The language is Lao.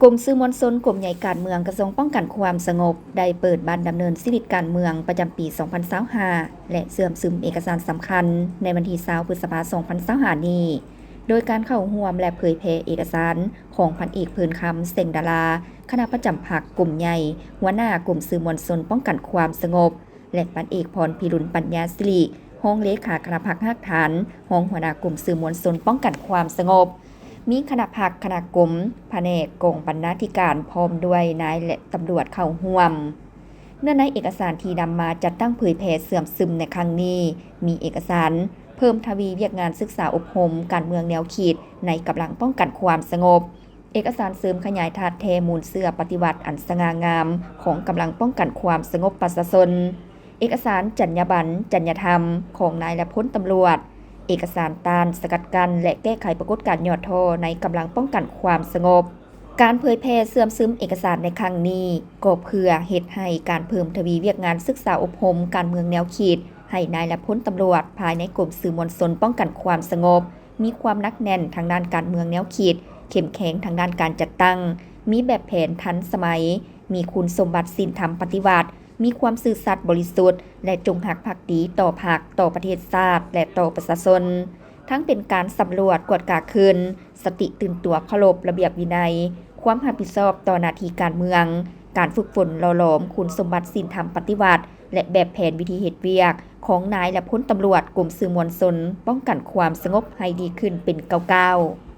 ກົມສື່ມວນຊົນ ກົມໃຫຍ່ການເມືອງ ກະຊວງປ້ອງກັນຄວາມສະຫງົບ ໄດ້ເປີດບັດດຳເນີນຊີວິດການເມືອງປະຈຳປີສອງພັນຊາວຫ້າ ແລະ ເຊື່ອມຊຶມເອກະສານສຳຄັນໃນວັນທີຊາວ ພຶດສະພາ ສອງພັນຊາວຫ້ານີ້ ໂດຍການເຂົ້າຮ່ວມ ແລະ ເຜີຍແຜ່ເອກະສານຂອງພັນເອກ ເພີນຄຳ ແສງດາລາ ຄະນະປະຈຳພັກ ກົມໃຫຍ່ ຫົວໜ້າກົມສື່ມວນຊົນປ້ອງກັນຄວາມສະຫງົບ ແລະ ພັນເອກ ພອນພິລຸນ ປັນຍາສິລິ ຮອງເລຂາຄະນະພັກຮາກຖານ ຮອງຫົວໜ້າກົມສື່ມວນຊົນປ້ອງກັນຄວາມສະຫງົບ, ມີຄະນະພັກ, ຄະນະກົມ, ພະແນກ, ກອງບັນນາທິການ ພ້ອມດ້ວຍນາຍ ແລະ ຕຳຫຼວດເຂົ້າຮ່ວມ. ເນື້ອໃນເອກະສານທີ່ນຳມາຈັດຕັ້ງເຜີຍແຜ່ເຊື່ອມຊຶມໃນຄັ້ງນີ້ ມີເອກະສານເພີ່ມທະວີວຽກງານສຶກສາອົບຮົມການເມືອງແນວຄິດໃນກຳລັງປ້ອງກັນຄວາມສະຫງົບ, ເອກະສານເສີມຂະຫຍາຍທາດແທ້ມູນເຊື້ອປະຕິວັດອັນສະຫງ່າງາມຂອງກຳລັງປ້ອງກັນຄວາມສະຫງົບປະຊາຊົນ, ເອກະສານຈັນຍາບັນ, ຈັນຍາທຳຂອງນາຍ ແລະ ພົນຕຳຫຼວດ, ເອກະສານຕ້ານ, ສະກັດກັ້ນ ແລະ ແກ້ໄຂປາກົດການຫຍໍ້ທໍ້ໃນກຳລັງປ້ອງກັນຄວາມສະຫງົບ. ການເຜີຍແຜ່ເຊື່ອມຊຶມເອກະສານໃນຄັ້ງນີ້ ກໍເພື່ອເຮັດໃຫ້ການເພີ່ມທະວີວຽກງານສຶກສາອົບຮົມການເມືອງແນວຄິດໃຫ້ນາຍ ແລະ ພົນຕຳຫຼວດພາຍໃນກົມສື່ມວນຊົນປ້ອງກັນຄວາມສະຫງົບ ມີຄວາມໜັກແໜ້ນທາງດ້ານການເມືອງແນວຄິດ, ເຂັ້ມແຂງທາງດ້ານການຈັດຕັ້ງ, ມີແບບແຜນທັນສະໄໝ, ມີຄຸນສົມບັດສິນທຳປະຕິວັດ, ມີຄວາມຊື່ສັດບໍລິສຸດ ແລະ ຈົງຮັກພັກດີຕໍ່ພັກ, ຕໍ່ປະເທດຊາດ ແລະ ຕໍ່ປະຊາຊົນ. ທັງເປັນການສຳຫຼວດກວດກາຄືນ, ສະຕິຕື່ນຕົວເຄົາລົບລະບຽບວິໄນ, ຄວາມຮັບຜິດຊອບຕໍ່ໜ້າທີ່ການເມືອງ, ການຝຶກຝົນຫຼໍ່ຫຼອມຄຸນສົມບັດສິນທຳປະຕິວັດ ແລະ ແບບແຜນວິທີເຮັດວຽກຂອງນາຍ ແລະ ພົນຕຳຫຼວດກົມສື່ມວນຊົນປ້ອງກັນຄວາມສະຫງົບໃຫ້ດີຂຶ້ນເປັນກ້າວໆ.